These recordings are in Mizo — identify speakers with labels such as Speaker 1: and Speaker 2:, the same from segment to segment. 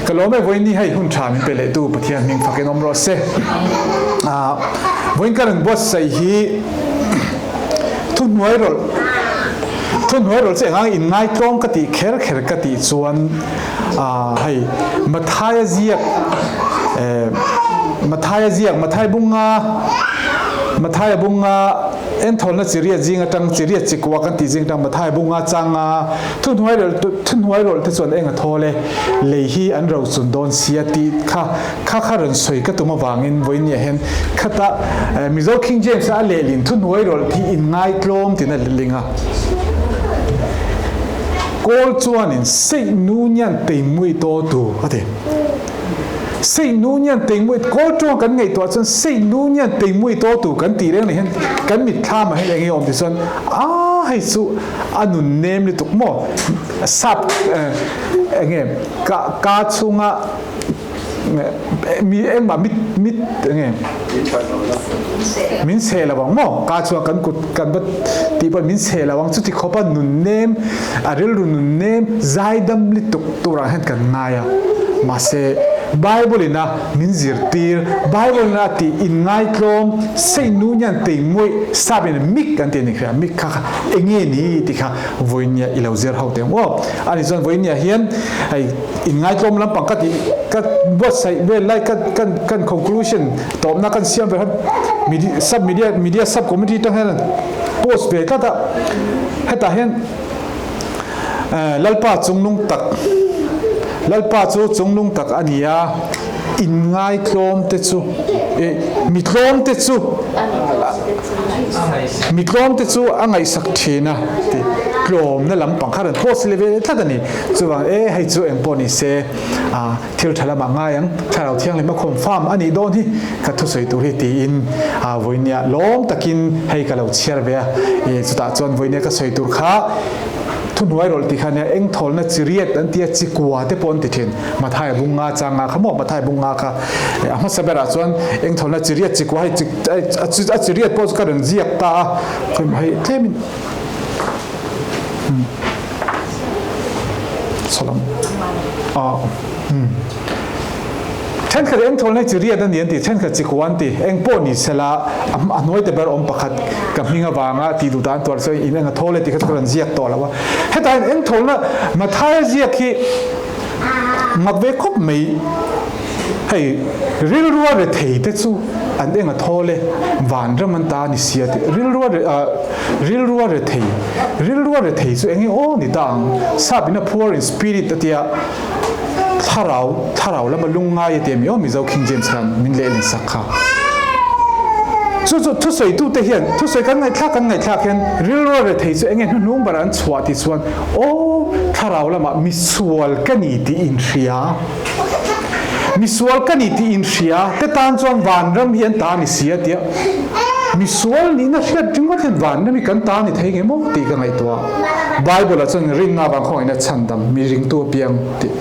Speaker 1: Ka lawm e vawiin ni hei hun tha min pe leh tu Pathian hming fakin awm rawh se. Vawiin ka rawn buatsaih hi thuhnuai rawlh thuhnuai rawlh chu engang inngaitlawm ka tih kher kher ka tih chuan hei Mathaia ziak Mathaia ziak Mathai bunga Mathaia bunga Enthawlna chiriat zing atang chiriat chikua kan tih zing atang Mathai bunga changa thuhnuai rawlh thuhnuai rawlh te chuan eng a thawl e, lei hi an ro chun dawn sia tih kha kha kha rawn sawi ka tum avangin vawinia hian khata Mizo King James a lehlin thuhnuai rawlh hi inngaitlawm tiin a letling a. Kawl chuanin seih nu nian teimui taw tu a ti. Seih nu nian teimui kawl tawng kan ngaihtuah chuan seih nu nian teimui taw tu kan tih reng leh hian kan mitthlam ah hian eng nge awm ti chuan a hei chu a nun nem lutuk maw sap eng nge ka ka chhunga mi engmah mit mit eng nge min seh lo ang maw ka chuan kan kut kan va tih pawh min seh lo ang chuti khawpa nun nem a rilru nun nem zaidam lutuk turah hian kan ngai a mahse Bible in a min zirtir Bible in a tih inngaitlawm seinu hian teimuih sap in mik an tih a ni kha mik kha kha enge ni tih kha vawinia i lo zir ho teh ang aw ani chuan vawinia hian hei inngaitlawm lampang ka tih ka buatsaih vel lai ka kan kan conclusion tawpna kan siam vel khan media sub media media sub committee tang hian post ve tlat a hetah hian Lalpa chungnung tak Lalpa chu chungnung tak a ni a, inngaitlawm te chu mi tlawm te chu mi tlawm te chu a ngaihsak thin a ti tlawmna lampang kha rawn post leh ve tlat a ni. Chuvang e hei chu engpawh ni se thil tha lamah ngai ang, Thlarau Thianghlim a confirm a nih dawn hi ka thusawi tur hi tiin vawinia lawm takin hei ka lo chhiar ve a, chutah chuan vawinia ka sawi tur kha thuhnuai rawlh tih kha nia engthawlna chiriat an tia chikua te pawh an ti thin, Mathaia bunga changa kha maw Mathaia bunga kha a hmasa berah chuan engthawlna chiriat chikua hei a chiriat pawh chu ka rawn ziak ta a, hei tlemin. Salam. Ah. Hmm. Thenkhat eng thawl nei chi riat a ni an ti, thenkhat chi kua an ti. Eng pawh ni sela, a hnuai te ber awm pakhat ka hming avanga tih duh dan tuar chuan in eng a thawl e tih kha chu ka rawn ziak tawh lo a. Hetah hian eng thawlna Mathaia ziak hi mak ve khawp mai. Hei, rilrua rethei te chu an eng a thawl e, vanram an ta a ni sia tih. Rilrua re, ah, rilrua rethei, rilrua rethei chu eng nge aw ni ta ang? Sap in a poor in spirit a tia, thlarau, thlarau lama lungngai a tia mi aw Mizo King James khan min lehlin sak kha. Chu chu thusawitu te hian, thusawi kan ngaihthlak kan ngaihthlak hian rilrua rethei chu eng nge hnuhnung ber an chhuah tih chuan, aw, thlarau lamah misual ka ni tih inhria. Misual ka ni tih inhria te tan chuan vanram hi an ta a ni si a tia. Misual nihna hriat ringawt hian vanram hi kan ta a ni thei nge maw tih ka ngaihtuah. Bible ah chuan rinna avang khawngaihna chhandam mi ringtu apiang tih.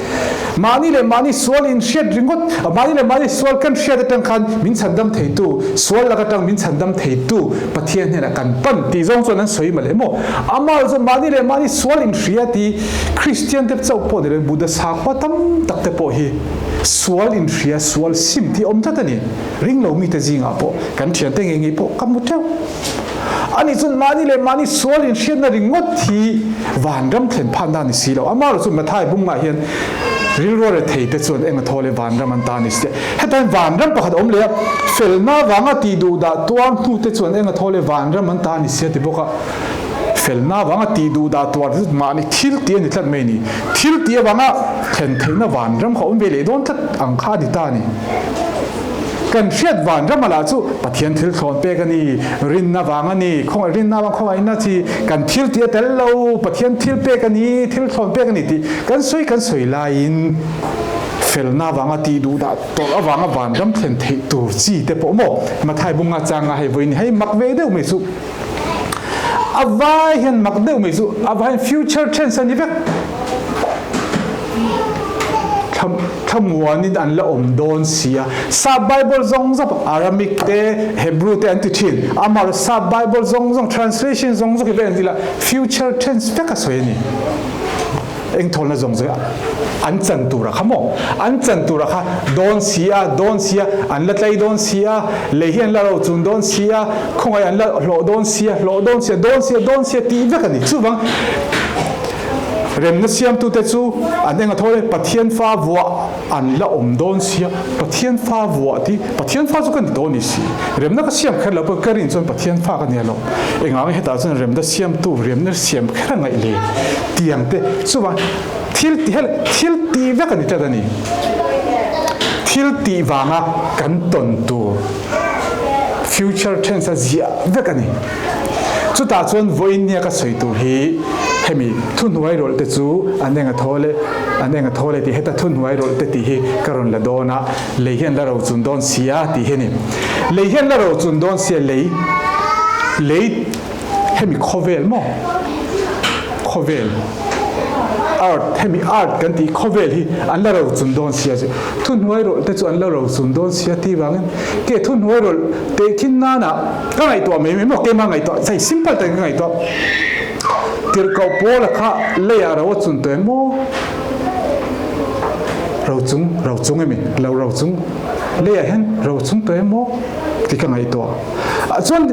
Speaker 1: Mahni leh mahni sual inhriat ringawt, mahni leh mahni sual kan hriat atang khan min chhandam theitu, sual lak atang min chhandam theitu Pathian hnenah kan pan tih zawng chuan an sawi mah leh maw. Amah chuan mahni leh mahni sual inhria tih Kristian te chauh pawh ni lo in Buddha sakhua tam tak te pawh hi sual inhria, sual sim tih awm tlat a ni. Ring lo mite zingah pawh kan thiante ngei ngei pawh ka hmu teuh. Ani chuan mahni leh mahni sual inhriatna ringawt hi vanram thlen phanna a ni si lo. Amaherawhchu chu Mathai bungah hian rilru a rethei te chuan eng a thaw leh vanram an ta a ni si. Hetah hian vanram pakhat a awm leh a, felna vanga tih duh dah tuar hnu te chuan eng a thaw leh vanram an ta a ni si a ti bawk a. Felna avanga tih duh dah tuar zet mahni thil tih a ni tlat mai ni. Thil tih avanga thlen theihna vanram kha awm ve leh dawn tlat ang kha a ni ta a ni. Kan hriat vanram a lah chu Pathian thil thlawn pek a ni, rinna vang a ni, khawngaih rinna avang khawngaihna chi kan thil tih a tel lo, Pathian thil pek a ni, thil thlawn pek a ni tih kan sawi kan sawi laiin felna avanga tih duh dah tawrh avanga vanram thlen theih tur chi te pawh maw Mathai bunga changa hei vawiin hei mak ve deuh mai chu A vai hian mak deuh mai chu a vai hian future tense a ni vek. Thlamuanin an la awm dawn si a. Sap Bible zawng zawng Aramic te Hebrew te an ti thin. Amah sap Bible zawng zawng translation zawng zawng hi vek an ti la future tense vek a sawi a ni. Engthawlna zawng zawng hi an chan tura kha maw? An chan tura kha dawn si a, dawn si a, an la tlei dawn si a, lei hi an la rochun dawn si a, khawngaih an la hlawh dawn si a, hlawh dawn si a, dawn si a, dawn si a tih vek a ni. Chuvang remna siamtute chu an eng a thawl e, Pathian fa vuah an la awm dawn si a, Pathian fa vuah tih, Pathian fa chu ka ni tawh a ni si. Remna ka siam kher lo pawh ka rin chuan Pathian fa ka ni alawm. Engah nge hetah chuan remna siamtu, remna siam kher a ngaih le? Tiang te chuvang thil ti hel thil tih vek a ni tlat a ni. Thil tih vanga kan tawn tur future tense a ziah vek a ni. Chutah chuan vawiin nia ka sawi tur hi hemi thuhnuai rawlh te chu an eng a thawl e, an eng a thawl e tih heta thuhnuai rawlh te tih hi ka rawn la dawn a, lei hian la rochun dawn sia tih hi a ni. Lei hian la rochun dawn sia lei lei Hemi khawvel maw? Khawvel, earth, hemi earth kan tih khawvel hi an la rochun dawn sia chu. Thuhnuai rawlh te chu an la rochun dawn sia tih vangin ke thuhnuai rawlh tehkhin nana ka ngaihtuah mai mai maw? Keimah ngaihtuah chai simple takin ka ngaihtuah. Tirhkoh Paula kha leiah ro a chun tawh em maw? Rochung, rochung emi? Lo rochung. Leiah hian rochung tawh em maw? Tih ka ngaihtuah. Ah chuan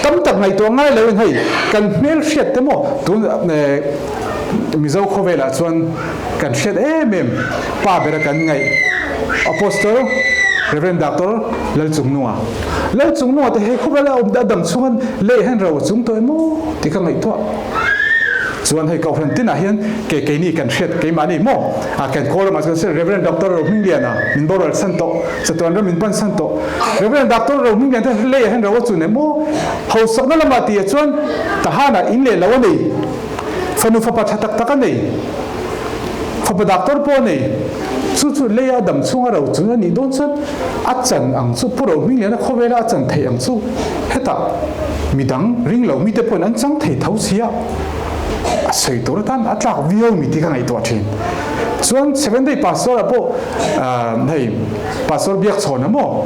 Speaker 1: tam tak ngaihtuah ngai lo in hei kan hmel hriat te maw tun Mizo khawvelah chuan kan hriat em em pa bera kan ngaih Apostle Rev Doctor Lalchungnunga Lalchungnunga te hei khawvela awm a dam chhunga lei hian ro a chung tawh em maw tih ka ngaihtuah. Chuan hei Kohhran tinah hian ke keini kan hriat keimahni maw a kan kawl ramah chuan sir Rev Doctor Rohmingliana min boral san tawh chatuan ram min pan san tawh Rev Doctor Rohmingliana te leiah hian ro a chun em maw hausakna lamah tih ah chuan Tahanah in leh lo a nei fanu fapa tha tak tak a nei fapa doctor pawh a nei chu chu leia a dam chhunga ro chun a nih dawn chuan a chan ang chu Pu Rohmingliana khawvela a chan theih ang chu hetah midang ring lo mite pawhin an chang thei tho sia a sawi tur atan a tlak viau mi tih ka ngaihtuah thin. Chuan Seventh Day Pastor ah pawh hei Pastor Biakchhawna maw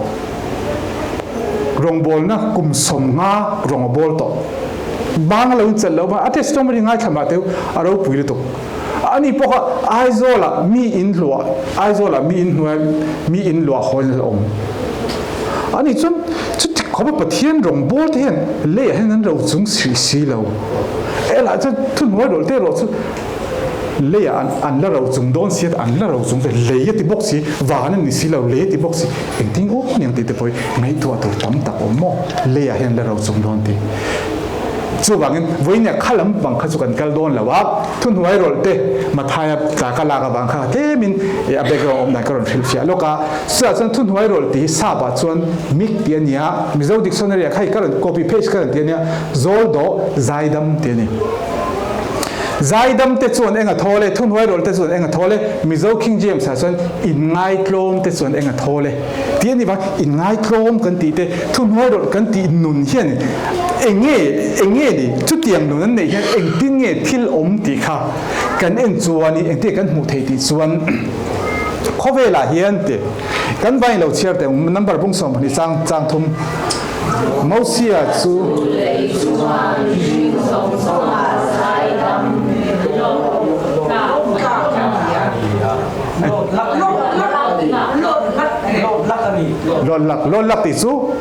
Speaker 1: rawngbawlna kum 50 rawng a bawl tawh bang a lo inchelh loh a testimony ngaithla mah teu a ropui lutuk. Ani pawh kha Aizawl ah mi in hluah Aizawl ah mi in hnuai mi in luah hawn a la awm. Ani chuan chuti khawpa Pathian rawngbâwl te hian leiah hian an ro chung si si lo. Elah chuan thuhnuai rawlh te erawh chu leiah an an la ro chung dawn si a, an la ro chung te lei a ti bawk si, van a ni si lo, lei a ti bawk si, engtin awm aniang tih te pawh hi ngaihtuah tur tam tak awm maw? Leiah hian la ro chung dawn tih. Chuvangin vawinia kha lam pang kha chu kan kal dawn lo a, thuhnuai rawlh te Mathaia tla ka lak avang kha tlemin a background awm dan ka rawn hrilhfiah lawk a. Chutah chuan thuhnuai rawlh tih hi sap ah chuan mik tih a ni a, Mizo dictionary ah kha hei ka rawn copy paste ka rawn ti a nia, zawl dawh zaidam tih a ni. Zaidam te chuan eng a thawl e, thuhnuai rawlh te chuan eng a thawl e, Mizo King James ah chuan inngaitlawm te chuan eng a thawl e tih a ni vang, inngaitlawm kan tih te, thuhnuai rawlh kan tih nun hian Eng nge, eng nge ni? Chutiang nun an neih hian engtin nge thil awm tih kha kan en chuan i engtin kan hmuh theih tih chuan khawvelah hian ti kan vain lo chhiar teh ang number bung 12 chang chang thum Mosia chu
Speaker 2: Lei chungah mihring zawng zawngah zaidam
Speaker 1: Lawt lak, lawt lak tih chu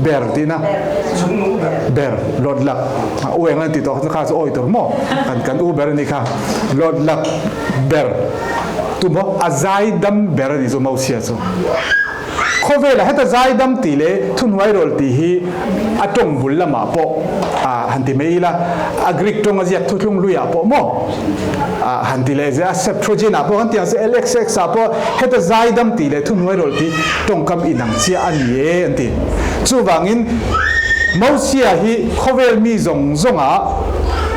Speaker 1: Ber tihna ber lawt lak u eng an ti tawh kha chu awi tur maw kan kan u ber a nih kha lawt lak ber tu maw a zaidam ber a nih chu Mosia chu khawvela heta zaidam tih leh thuhnuai rawl tih hi a tawng bul lamah pawh a han ti mai ila a Greek tawng a ziak thuthlung luiah pawh maw a han ti leh zel a Septuagint ah pawh kan ti ang chu LXX ah pawh heta zaidam tih leh thuhnuai rawlh tih tawngkam inang chiah a ni e an ti. Chuvangin Mosia hi khawvel mi zawng zawngah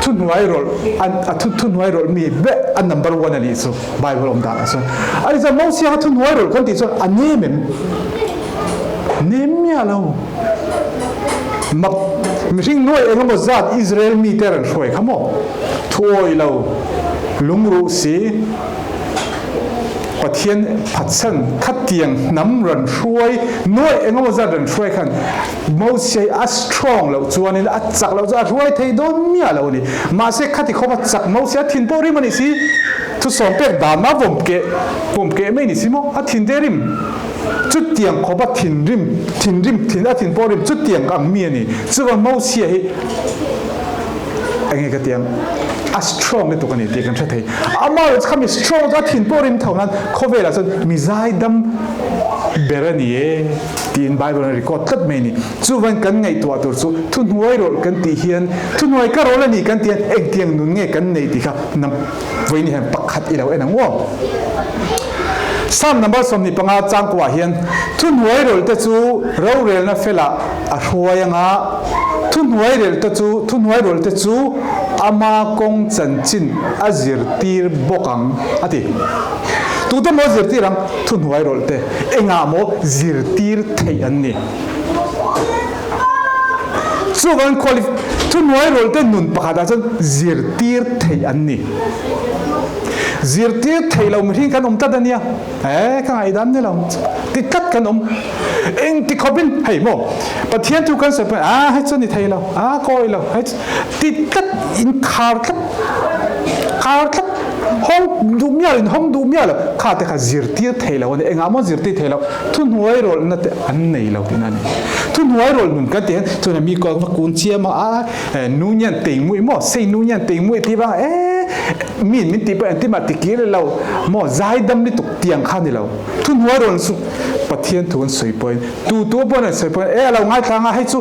Speaker 1: thuhnuai rawlh an a thu thuhnuai rawlh mi ber a number one a nih chu Bible awm danah chuan. A ni chuan Mosia kha thuhnuai rawlh kan tih chuan a nem em? Nem miah lo. Mak mihring nuai engemaw zat Israel mite rawn hruai kha maw? Thuawi lo, lungruh si. Pathian phatsan khatiang hnam rawn hruai nuaih engemaw zat rawn hruai khan Mosia hi a strong loh chuanin a chak loh chu a hruai thei dawn miah lo a ni. Mahse khati khawpa chak Mosia a thin pawh rim a nih si. Thusawm pek dan a vawm keh vawm keh mai ni si maw? A thin te rim chutiang khawpa thinrim thinrim thin a thin pawh rim chutiang ang mi a ni. Chuvang Mosia hi enge ka tiang a strong lutuk a ni tih kan hre thei. Amaherawhchu kha mi strong chu a thin pawh rim tho nan khawvelah chuan mi zaidam ber a ni e tiin Bible in a record tlat mai a ni. Chuvangin kan ngaihtuah tur chu thuhnuai rawlh kan tih hian thuhnuai ka rawl a ni kan tih hian engtiang nun nge kan nei tih kha vawiin hian pakhat i lo en ang u. Psalm number 25 changkuah hian thuhnuai rawlh te chu rorelna felah a hruai anga thuhnuai relh te chu thuhnuai rawlh te chu ama kawng chanchin a zirtir bawk ang a ti. Tute maw zirtir ang? Thuhnuai rawlh te engah maw zirtir theih an ni? Chuvangin qualif thuhnuai rawlh te nun pakhatah chuan zirtir theih an ni. Zirtir theih lo mihring kan awm tlat a nia. E, ka ngaihdan ni lo. Ti tlat kan awm. Eng ti khawpin, hei maw, Pathian thu kan sawi pawhin, a hei chu ni thei lo, a kawi lo, hei chu ti tlat in khar tlat, khar tlat, hawng duh miah lo, in hawng duh miah lo, kha te kha zirtir thei lo a ni. Engah maw zirtir thei lo? Thuhnuai rawlhna te an nei lo tihna a ni. Thuhnuai rawlh nun kan tih hian chuan mi kual va kun chiam a, a nu ngian tei muih maw, sei nu ngian tei muih tih vang e, mi min tih pawh engtin mah ti kir lo maw, zaidam lutuk tiang kha a ni lo. Thuhnuai rawlh chu Pathian thu an sawi pawhin tu tu pawhin an sawi pawhin e a lo ngaithla anga hei chu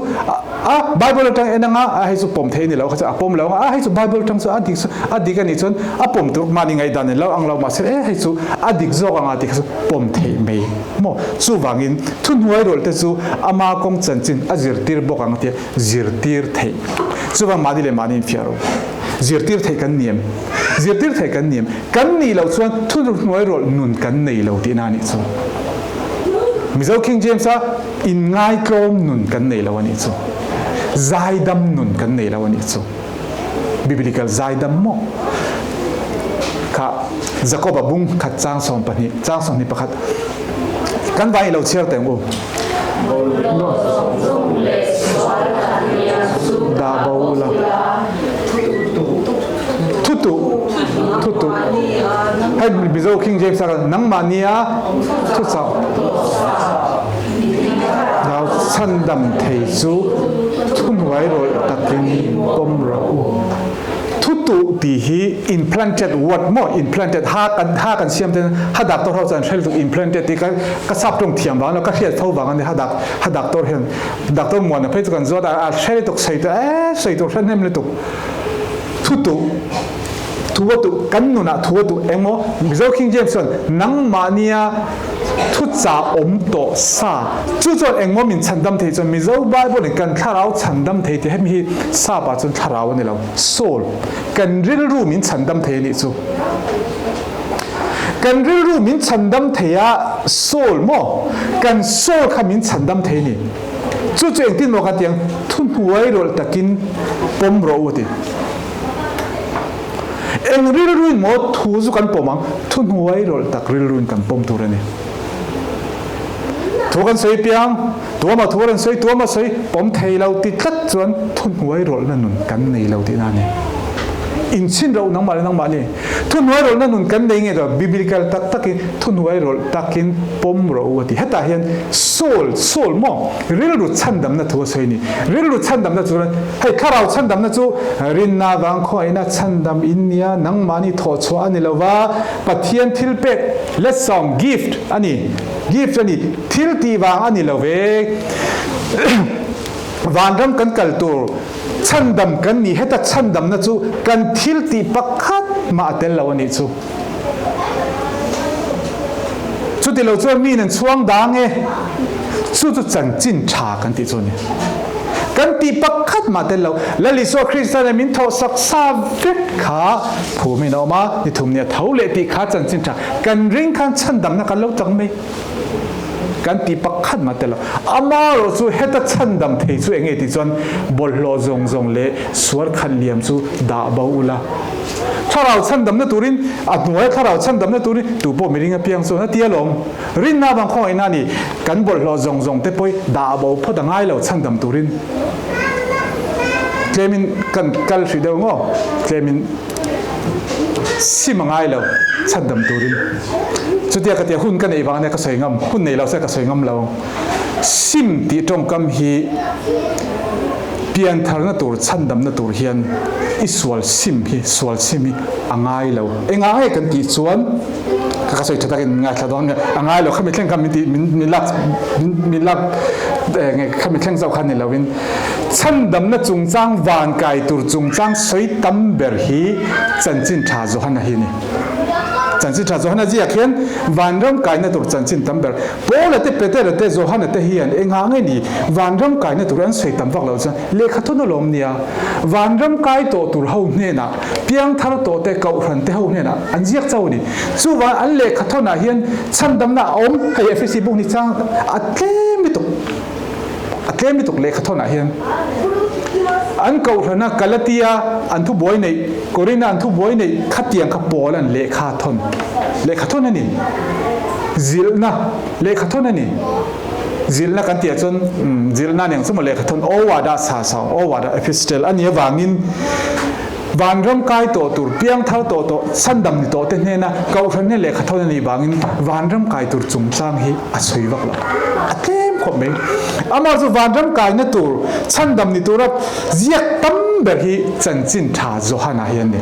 Speaker 1: a Bible atang en anga a hei chu pawm thei a ni lo kha chu a pawm lo anga a hei chu Bible atang chu a dik chu a dik a nih chuan a pawm tur mahni ngaihdan in lo ang lo mahse e hei chu a dik zawk anga tih kha chu pawm theih mai maw chuvangin thuhnuai rawlh te chu ama kawng chanchin a zirtir bawk ang tia zirtir theih chuvang mahni leh mahni infiah rawh zirtir theih kan ni em zirtir theih kan ni em kan nih loh chuan thuhnuai rawlh nun kan nei lo tihna a nih chu Mizo King James a inngaitlawm nun kan nei lo a nih chu zaidam nun kan nei lo a nih chu Biblical zaidam maw kha Jakoba bung khat chang 12 chang 21 kan vai lo chhiar teng u dah bo ula thutu thutu hei Mizo King James a nangmah nia thuchak Nau chhandam thei chu thuhnuai rawlh takin pawm rawh u. Thutuh tih hi implanted word maw implanted ha kan ha kan siam ten ha doctor ho chuan hre lutuk implanted tih ka ka sap tawng thiam vang lo ka hriat fo vang a ni ha dak ha doctor hian doctor Muana phei chu kan zawt a a hre lutuk sawi tur eee sawi tur hre hnem lutuk thutuh thu a tuh kan nunah thu a tuh engmaw Mizo King James chuan nangmahnia Thuchah awm tawh sa. Chu chuan engmaw min chhandam thei chuan Mizo Bible in kan thlarau chhandam thei tih hemi hi sap ah chuan thlarau a ni lo, soul, kan rilru min chhandam thei a nih chu. Kan rilru min chhandam thei a soul maw? Kan soul kha min chhandam thei a ni. Chu chu engtin maw ka ti ang? Thuhnuai rawlh takin pawm rawh u a ti. Eng rilruin maw thu chu kan pawm ang? Thuhnuai rawlh tak rilruin kan pawm tur a ni. Thu kan sawi piang, tuama thu a rawn sawi, tuama sawi pawm thei lo ti tlat chuan thuhnuai rawlhna nun kan nei lo tihna a ni. Inchhin rauh nangmah leh nangmah ni. Thuhnuai rawlhna nun kan nei nge lo? Biblical tak takin thuhnuai rawlh takin pawm rawh u a ti. Hetah hian soul, soul maw? Rilru chhandamna thu a sawi a ni. Rilru chhandamna chu hei thlarau chhandamna chu rinna vang khawngaihna chhandam in nia nangmahni thawhchhuah a ni lo va, Pathian thil pek letsawm, gift, a ni. Gift a ni. Thil tih vang a ni lo ve. Vanram kan kal tur chhandam kan ni. Heta chhandamna chu kan thil tih pakhat mah a tel lo a nih chu. Chuti lo chuan mi nan chhuang dang e, chu chu chanchin tha kan tih chu a ni. Kan tih pakhat mah tel lo, Lal Isua Krista nen min thawh sak sa vek kha phumin a awm a, ni thum nia tho leh tih kha chanchin tha kan ring khan chhandamna kan lo chang mai. Kan tih pakhat mah tel lo. Amaherawh chu heta chhandam thei chu eng nge tih chuan bawlhhlawh zawng zawng leh sual khat liam chu dah bo ula. Thlarau chhandamna turin, a hnuaia thlarau chhandamna turin tupawh miring apiang chuan a ti alawm. Rinna avang khawngaihna a ni. Kan bawlhhlawh zawng zawng te pawh dah bo phawt a ngai lo chhandam turin. Tlemin kan kal hrih deuh ngaw, tlemin sim a ngai lo chhandam turin. Chutia ka tia hun ka neih vang ania ka sawi ngam, hun nei lo se ka sawi ngam lo ang. Sim tih tawngkam hi piantharna tur chhandamna tur hian i sual sim hi sual sim hi a ngai lo. Engah nge kan tih chuan ka ka sawi tha takin min ngaithla dawn nge a ngai lo khami thleng kha min tih min min lak min min lak nge khami thleng zauh kha ni lovin chhandamna chungchang van kai tur chungchang sawi tam ber hi chanchin tha Johana hi a ni. Chanchin tha Johana ziak hian vanram kaina tur chanchin tam ber Paula te, Petera te, Johana te hian engah nge ni vanram kaina tur an sawi tam vak loh chuan lehkha thawn alawm nia. Vanram kai tawh tur ho hnenah, piangthar tawh te, kohhran te ho hnenah an ziak chauh a ni. Chuvang an lehkha thawnah hian chhandamna a awm, hei Efesi buk ni chang a tlem lutuk, a tlem lutuk lehkha thawnah hian. An kohhrana Galatia an thubuai neih, Korinth-a an thubuai neih khatiang kha Paul-a'n lehkha thawn, lehkha thawn a ni. Zilhna, lehkha thawn a ni. Zilhna kan tih ah chuan zilhna aniang chu maw lehkha thawn Owada sa sa, Owada epistle a nih avangin vanram kai tawh tur, piangthar tawh tawh, chhandam ni tawh te hnena kohhran hnen lehkha thawn a nih vangin vanram kai tur chungchang hi a sawi vak lo. A tlem khawp mai. Amah chu vanram kaina tur, chhandam ni tura ziak tam ber hi chanchin tha Johana hi a ni.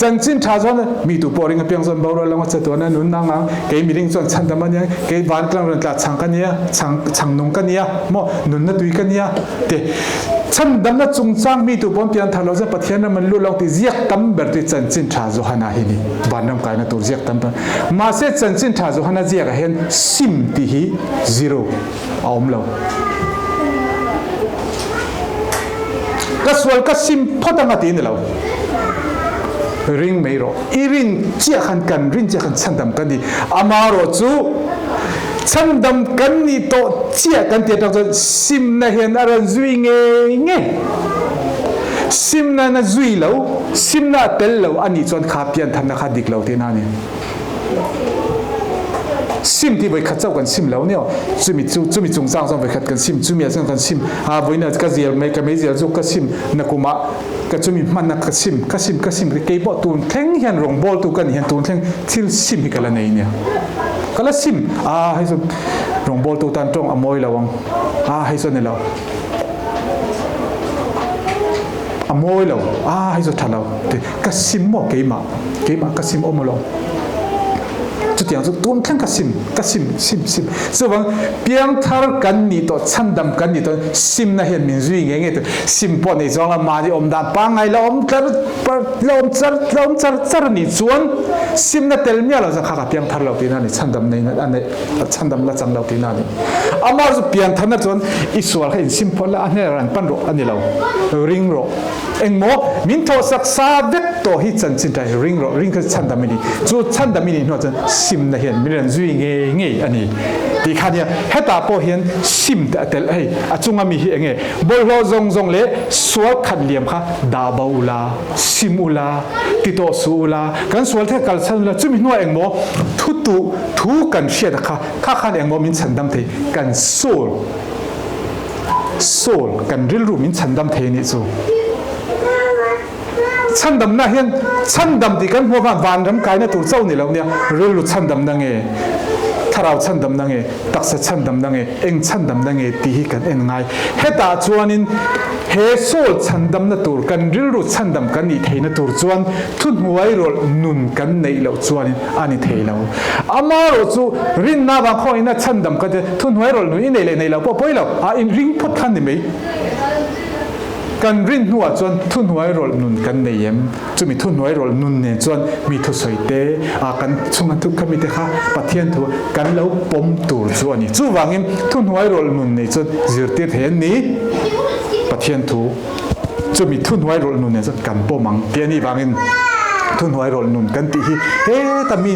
Speaker 1: Chanchin tha chuan mi tu pawh ring apiang chuan boral anga che tuan a nun nang ang, kei miring chuan chhandam a nia, kei vantlang rawn tla chhang ka nia, chhang chhang nung ka nia, maw nunna tui ka nia te. Chhandamna chungchang mi tu pawn pian thar lo chuan Pathian ram an lut lo tih ziak tam ber chu chanchin tha Johana hi ni, vanram kaina tur ziak tam ber. Mahse chanchin tha Johana ziakah hian sim tih hi zero. a awm lo. Ka sual ka sim phawt anga ti ni lo. Ring mai rawh. I rin chiah khan kan rin chiah khan chhandam kan ni. Amarawh chu chhandam kan nih tawh chiah kan ti atang chuan simna hian a rawn zui ngei ngei. Simna na zui lo, simna a tel lo a nih chuan kha piantharna kha dik lo tihna a ni. Sim tih vawikhat chauh kan sim lo nia, chumi chu chumi chungchang chuan vawikhat kan sim, chumi ah chuan kan sim, ah vawiin ka zial mai ka meizial chu ka sim, nakumah ka chumi hmanna ka sim, ka sim ka sim kei pawh tun thleng hian rawngbawltu ka nih hian tun thleng thil sim hi ka la nei nia, ka la sim, ah hei chu rawngbawltu tan tawng a mawi lo ang, ah hei chu a ni lo. A mawi lo, ah hei chu tha lo, ti ka sim maw keimah, keimah ka sim awm alawm. Chutiang chu tun thleng ka sim, ka sim, sim, sim. Chuvang piangthar kan nih tawh, chhandam kan nih tawh simna hian min zui ngei ngei tawh. Sim pawh nei chuang lo, mahni awm dan pangngai la awm tlar la awm char la awm char char a nih chuan simna tel miah lo chuan kha ka piangthar lo tihna a ni, chhandam nei a neih. Chhandam la chang lo tihna a ni. Amah chu piantharna chuan i sual kha insim phawt la, a hnenah rawn pan rawh a ni lo. Ring rawh. Engmaw min thawhsak sa vek tawh hi chanchin tha hi ring rawh, ring kha chu chhandam i ni. Chu chhandam i nih hnuah chuan simna hian min rawn zui ngei ngei a ni tih kha nia. Hetah pawh hian sim te a telh hei, a chunga mi hi enge bawlhhlawh zawng zawng leh sual khat liam kha dah bo ula, sim ula, ti tawh suh ula, kan sual the kalsan ula, chumi hnuah engmaw thu tuh Thu kan hriat a kha, kha khan engmaw min chhandam thei, kan soul, soul, kan rilru min chhandam thei a nih chu. Chhandamna hian chhandam tih kan hmuh avang vanram kaina tur chauh ni lo nia, rilru chhandamna nge, thlarau chhandamna nge, taksa chhandamna nge, eng chhandamna nge tih hi kan en ngai. Hetah chuanin he soul chhandamna tur, kan rilru chhandam kan nih theihna tur chuan thuhnuai rawlh nun kan neih loh chuanin a ni thei lo. Amarawh chu rinna vang khawngin a chhandam ka ti, thuhnuai rawlh nun i nei leh nei lo pawh pawi lo, a inring phawt khan ni mai. Kan rin hnuah chuan thuhnuai rawlh nun kan nei em? Chumi thuhnuai rawlh nun nen chuan mi thusawi te, a kan chhunga thu khami te kha Pathian thu kan lo pawm tur chu a ni. Chuvangin thuhnuai rawlh nun nei chuan zirtir thei an ni Pathian thu. Chumi thuhnuai rawlh nun nen chuan kan pawm ang tih a nih vangin. Thuhnuai rawlh nun kan tih hi heta mi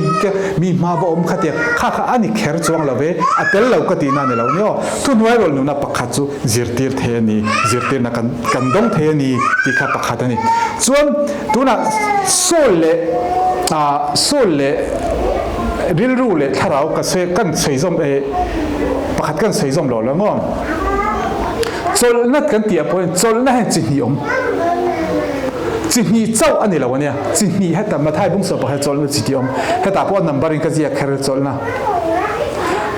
Speaker 1: mi hma va awm kha tia kha kha a ni kher chuang lo ve, a tel lo ka tihna a ni lo nia aw. Thuhnuai rawlh nuna pakhat chu zirtir thei a ni, zirtirna kan kan dawng thei a ni tih kha pakhat a ni. Chuan tunah soul leh ah soul leh rilru leh thlarau ka sawi kan sawi zawm eh pakhat kan sawi zawm lo lo maw? Chawlhna kan tih ah pawhin chawlhna hian chi hnih awm. Chi hnih chauh a ni lo a nia. Chi hnih heta Mathai bung sawh pakhat chawlhna chi tih awm. Hetah pawh a number in ka ziak kher chawlhna.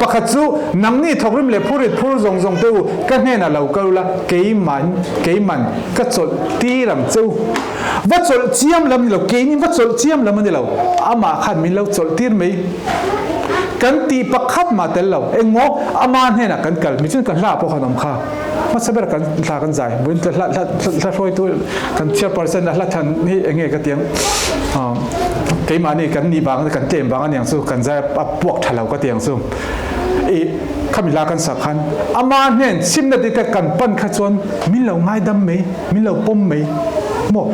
Speaker 1: Pakhat chu nangni thawkrim leh phurit phur zawng zawng te u ka hnenah lo kal ula keiman keiman ka chawlh tir ang che u. Va chawlh chiam lam ni lo, keini va chawlh chiam lam a ni lo. Amah khan min lo chawlh tir mai. Kan tih pakhat mah tel lo. Engmaw ama hnenah kan kal. Michin ka hla pawh khan awm kha. Hmasa ber kan hla kan zai. Buin hla hla hla hruaitu kan chairperson a hla than hi enge ka tiang. Keimahni kan nih vang kan tlem vang aniang chu kan zai a puak tha lo ka tiang chu. I khami hla kan sak khan ama hnen chimna te kan pan kha chuan min lo ngaidam mai. Min lo pawm mai maw?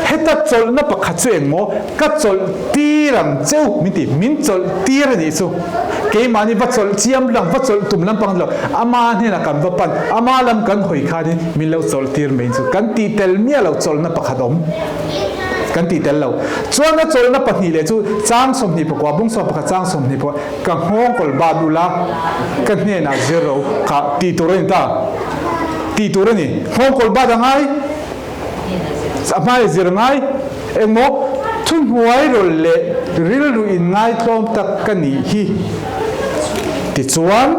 Speaker 1: Heta chawlhna pakhat chu eng maw? Ka chawlh tir ang che u min ti. Min chawlh tir a nih chu. Keimahni va chawlh chiam lang, va chawlh tum lampang lo. Ama hnenah kan va pan, ama lam kan hawi khanin min lo chawlh tir mai chu. Kan tih tel miah lo chawlhna pakhat awm. Kan tih tel lo. Chuan a chawlhna pahnih leh chu chang 24, bung 11 chang 24, ka nghawngkawl bat ula, ka hnenah zir ro kha tih tur a ni ta. Tih tur a ni. Nghawngkawl bat a ngai, a hmai zir ngai, engmaw thuhnuai rawlh leh rilru in ngaitlawm tak ka nih hi. Tichuan,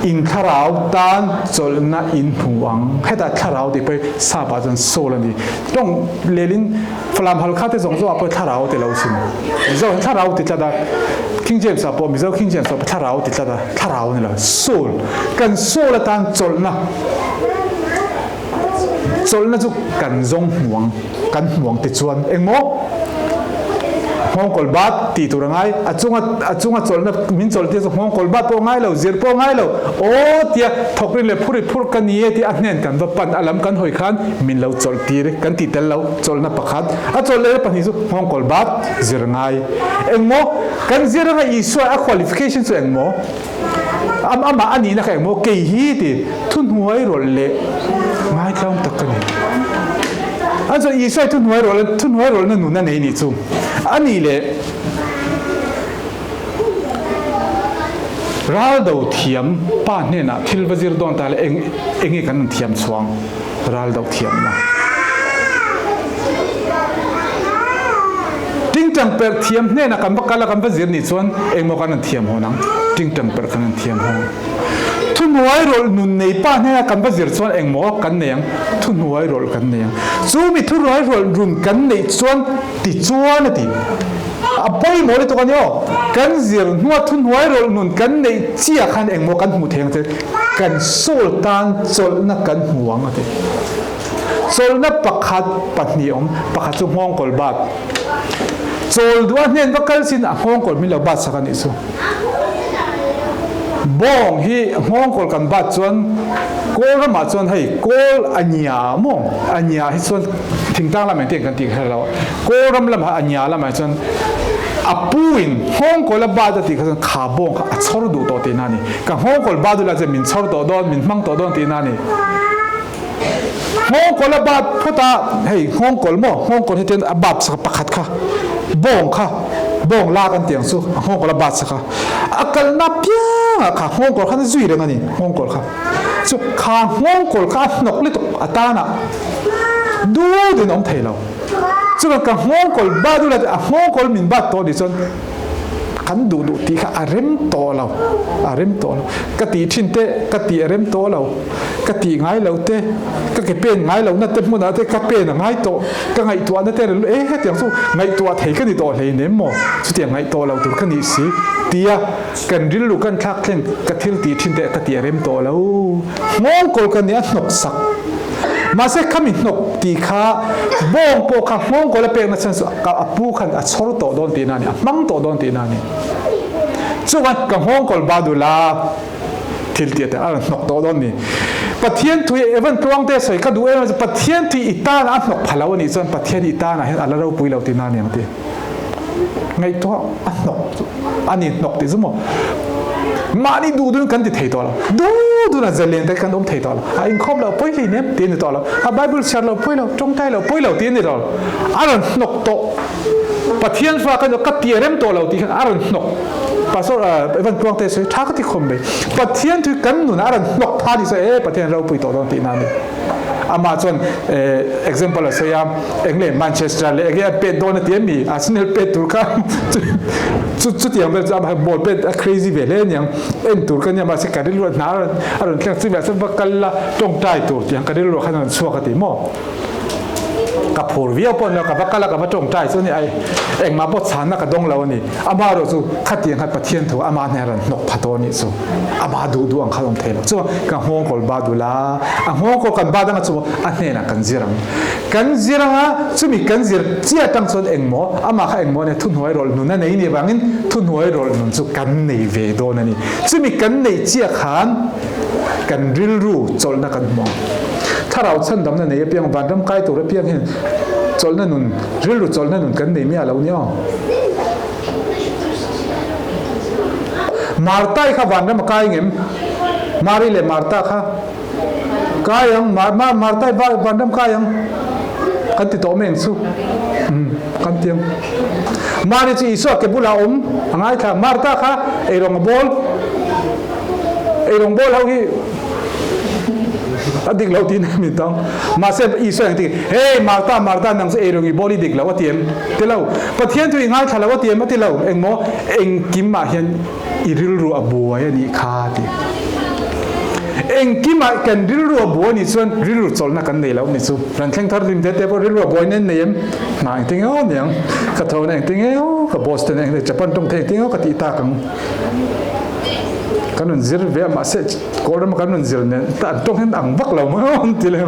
Speaker 1: in thlarau tan chawlhna in hmu ang. Hetah thlarau tih pawh hi sap ah chuan soul a ni. Tawng lelin Falam Halkha te zawng zawng ah pawh thlarau ti lo sin. Mizo hian thlarau ti tlat a, King James ah pawh Mizo King James ah pawh thlarau ti tlat a, thlarau ni lo, soul. Kan soul atan chawlhna, chawlhna chu kan zawng hmuang, kan hmuang ti chuan engmaw? Nghawngkawl bat tih tur a ngai, a chunga a chunga chawlhna min chawlh tir chu nghawngkawl bat pawh a ngai lo, zir pawh a ngai lo, aw tia thawk rin leh phur i phur ka ni e tia a hnen kan va pan a lam kan hawi khan min lo chawlh tir kan tih tel lo, chawlhna pakhat a chawlh leh pahnih chu nghawngkawl bat zir ngai. Engmaw kan zir anga Isua a qualification chu engmaw? Amah a nihna kha engmaw kei hi ti thuhnuai rawlh leh ngaitlawm tak ka ni. An chuan Isua hi thuhnuai rawlh thuhnuai rawlhna nun a nei nih chu. A nih leh ral do thiam pa hnenah thil va zir dawn ta le eng enge kan rawn thiam chhuang ral do thiamna. Tingtang perh thiam hnenah kan va kal a, kan va zir nih chuan engmaw kan rawn thiam hawn ang? Tingtang perh kan rawn thiam hawn. Thuhnuai rawlh nun nei pa hnenah kan va zir chuan engmaw kan nei ang? Thuhnuai rawlh kan nei ang. Chu mi thuhnuai rawlh run kan neih chuan tichuan a ti. A pawimawh lutuk a ni aw. Kan zir hnua thuhnuai rawlh nun kan neih chiah khan engmaw kan hmuh thei ang che? Kan soul tan chawlhna kan hmu ang a ti. Chawlhna pakhat pahnih awm, pakhat chu nghawngkawl bat. Chawl duh a hnen va kal sin a nghawngkawl min lo bat sak a nih chu. Bawng hi nghawngkawl kan bat chuan kawl ramah chuan hei kawl a nia maw? A nia hi chuan thingtlang lamah engtin kan tih kher lo. Kawl ram lamah a nia lamah chuan a pu in nghawngkawl a bat a tih kha chuan kha bawng kha a chhawr duh tawh tihna a ni. Ka nghawngkawl bat ula chuan min chhawr tawh dawn, min hmang tawh dawn tihna a ni. Nghawngkawl a bat phawt a, hei nghawngkawl maw, nghawngkawl hi tian a bat sak a pakhat kha, bawng kha, bawng la kan tih ang chu, a nghawngkawl a bat sak a, a kalna piangah kha nghawngkawl khan a zui reng a ni, nghawngkawl kha chu kha nghawngkawl kha a hnawk lutuk a tanah dut in a awm thei lo, chuan ka nghawngkawl bat ula a nghawngkawl min bat tawh nih chuan Kan duh duh tih kha a rem tawh lo, a rem tawh lo. Ka tih thin te, ka tih a rem tawh lo. Ka tih ngai lo te, ka ke pen ngai lohna te hmunah te ka pen a ngai tawh. Ka ngaihtuahna te rel e hetiang chu ngaihtuah thei ka ni tawh hlei nem maw? Chutiang ngaih tawh lo tur ka nih si tia kan rilru kan thlak thleng ka thil tih thin te ka tih a rem tawh lo. Nghawngkawl ka nia hnawk sak. Mahse khami hnawk tih kha bawng pawh kha nghawngkawl a pekna chhan chu a pu khan a chhawr tawh dawn tihna a ni, a hmang tawh dawn tihna a ni. Chuvang ka nghawngkawl ba dula thil tih a a rawn hnawk tawh dawn ni. Pathian thui Evan Tluangte sawi ka duh em a Pathian thui i tan a hnawk pha lo a nih chuan Pathian i tanah hian a la ropui lo tihna a ni ang ti. Ngaihtuah a hnawk chu a ni hnawk tih chu maw mahni duh duhin kan ti thei tawh lo. Duh duhna zalen te kan awm thei tawh lo. A inkhawm loh pawi hlei nem tih a ni tawh lo. A Bible chhiar loh pawi lo, tawngtai loh pawi lo tih a ni tawh lo. A rawn hnawk tawh. Pathian fa ka ka ti rem tawh lo tih khan a rawn hnawk. Pastor Evan Tluangte sawi tha ka ti khawm mai. Pathian thu kan nunah a rawn hnawk pha ni sawi e Pathian ropui tawh dawn tihna a ni. Amah chuan example a sawi a, eng leh Manchester leh enge an pet dawn a ti ami? Arsenal pet tur kha chu chutiang vel chu amah ball pet a crazy ve hle aniang. En tur ka nia mahse ka rilru a hna a rawn thleng chuvah chuan va kal la tawngtai tur tih ang ka rilru khan a rawn chhuak a ti maw? Ka phur viau pawh ni lo, ka va kal a, ka va tawngtai chu a ni ai, engmah pawh chhanna ka dawng lo a ni. Amah erawh chu khatiang khan Pathian thu amah hneh a rawn hnawk pha tawh a nih chu. Amah duh duh ang khan awm thei lo. Chuan ka nghawngkawl ba dul a, a nghawngkawl kan ba dang a chu a hnenah kan zir ang. Kan zir ang a, chumi kan zir chiah atang chuan engmaw, amah kha engmaw nia thuhnuai rawlh nun a nei nih avangin thuhnuai rawlh nun chu kan nei ve dawn a ni. Chumi kan neih chiah khan kan rilru chawlhna kan hmu ang. Thlarau chhandamna nei apiang, vanram kai tur apiang hian chawlhna nun, rilru chawlhna nun kan nei miah lo nia. Marta-i kha vanram a kai ngem? Mari leh Marta kha kai ang, Marta-i vanram kai ang kan ti tawh mai ang chu. Kan ti ang. Mari chu Isua ke bulah a awm a ngaithla. Marta kha eirawng a bawl. Eirawng bawl ho hi A dik lo tiin a min tawng. Mahse Isua engtin nge, Hey Martha, Martha, nang chu eirawng i bawl i dik lo a ti em? Ti lo. Pathian chu i ngaithla lo a ti em? A ti lo. Engmaw, engkimah hian i rilru a buai a nih kha a ti. Engkimah kan rilru a buai nih chuan rilru chawlhna kan nei lo nih chu. Ran thleng thar hlim te te pawh rilru a buai nen nei em? Hna engtin nge aw niang? Ka tho na engtin nge aw? Ka boss ten engtin Japan tawng thei engtin nge aw ka tih tak ang? Kan rawn zir ve a mahse Kawl rama kan rawn zir nen an tawng hian ang vak lo mai aw an ti leh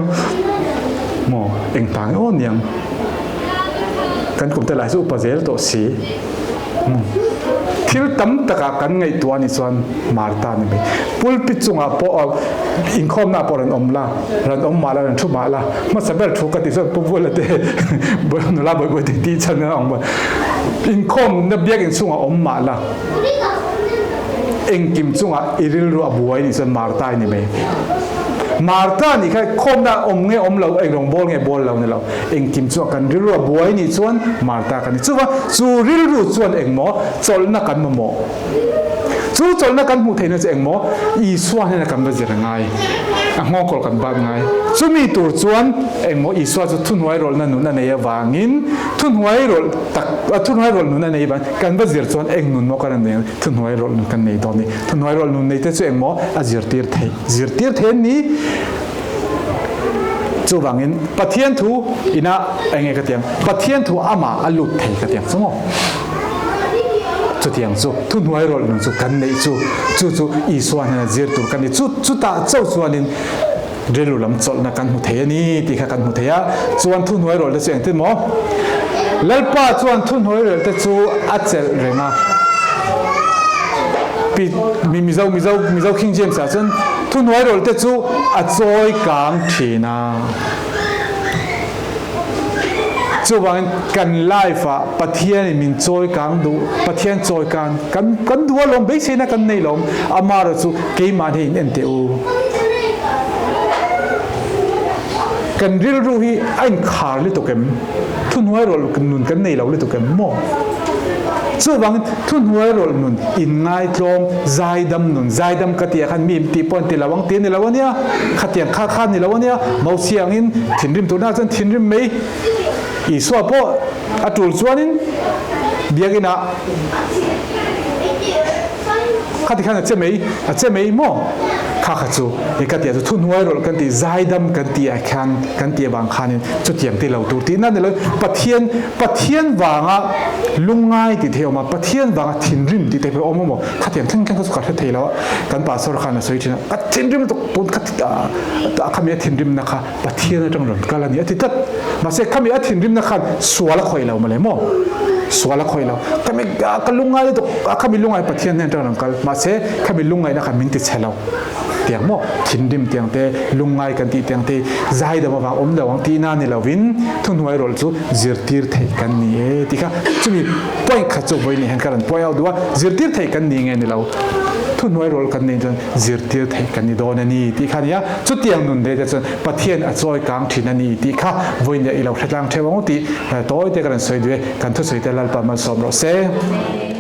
Speaker 1: maw eng ta nge aw niang kan kum te lai chu upa zel tawh si thil tam takah kan ngaihtuah anih chuan Martha ni mai pulpit chungah pawh inkhawmna pawh rawn awm la rawn awm mah la rawn thu mah la hmasa ber thu ka tih chuan Pu Vula te nula bawibawi te tih chhan a awm inkhawmna biakinn chungah awm mah la Engkim chungah i rilru a buai nih chuan Martha i ni mai. Martha nih kha khawmna awm nge awm lo, eng rawng bawl nge bawl lo ni lo. Engkim chungah kan rilru a buai nih chuan Martha kan ni. Chuvang chu rilru chuan engmaw chawlhna kan mamawh. Chu chawlhna kan hmuh theihna chu engmaw Isua hnena kan va zir a ngai. A nghawngkawl kan bat ngai. Chumi tur chuan engmaw Isua chu thuhnuai rawlhna nun a nei avangin thuhnuai rawlh tak thuhnuai rawlh nun a nei avangin Kan va zir chuan eng nun maw kan nei ang? Thuhnuai rawlh nun kan nei dawn ni. Thuhnuai rawlh nun nei te chu eng maw a zirtir theih? Zirtir thei an ni. Chuvangin Pathian thu ina eng nge ka ti ang? Pathian thu amah a lut thei ka ti ang chu maw? Chutiang chu thuhnuai rawlh nun chu kan neih chu chu chu Isua hnena zir tur kan ni. Chu chutah chauh chuanin Rilru lam chawlhna kan hmu thei a ni tih kha kan hmu thei a, chuan thuhnuai rawlh te chu engtin maw? Lalpa chuan thuhnuai rawlh te chu a chelh reng a. Pi mi Mizo Mizo Mizo King James ah chuan thuhnuai rawlh te chu a chawi kang thin a. Chuvangin kan life ah Pathian in min chawi kang duh, Pathian chawi kan kan kan duh alawm, beiseina kan nei lawm, amaherawh chu keimah hi in en teh u. Kan rilru hi a inkhar lutuk em? Thuhnuai rawlh nun kan nei lo lutuk em maw? Chuvangin thuhnuai rawlh nun inngaitlawm, zaidam nun, zaidam ka tih ah khan mi tih pawh an ti lo ang tih a ni lo a nia, khatiang kha kha a ni lo a nia, Mosia angin thinrim turna chuan thinrim mai Isua pawh a tul chuanin biakinah khati khan a che mai, a che mai maw? Kha kha chu e ka tih ah chu thuhnuai rawlh kan tih, zaidam kan tih ah khan kan tih avang khanin chutiang ti lo tur tihna a ni lo. Pathian, Pathian vanga lungngai tih thei a awm a, Pathian vanga thinrim tih te pawh a awm a maw? Khatiang thleng thleng kha chu ka hre thei lo a, kan pastor khan a sawi thin a, ka thinrim lutuk tun kha a khami a thinrimna kha Pathian atang rawn kal a ni a ti tlat. Mahse khami a thinrimna khan sual a khawih lo mawle maw? Sual a khawih lo. Khami ka lungngai lutuk a khami lungngai Pathian hnen atang rawn kal. Mahse khami lungngaihna khan min ti chhe lo. Tiang maw thinrim tiang te, lungngai kan tih tiang te zaidam avang awm lo ang tihna ni lovin thuhnuai rawlh chu zirtir theih kan ni e tih kha chumi point khat chu vawiin hian ka rawn point out duh a, zirtir theih kan ni nge ni lo, thuhnuai rawlh kan neih chuan zirtir theih kan ni dawn a ni tih kha a ni a, chutiang nun rei te chuan Pathian a chawi kang thin a ni tih kha vawiin i lo hretlang theuh ang u tih tawi te ka rawn sawi duh e, kan thusawi te Lalpa malsawm rawh se.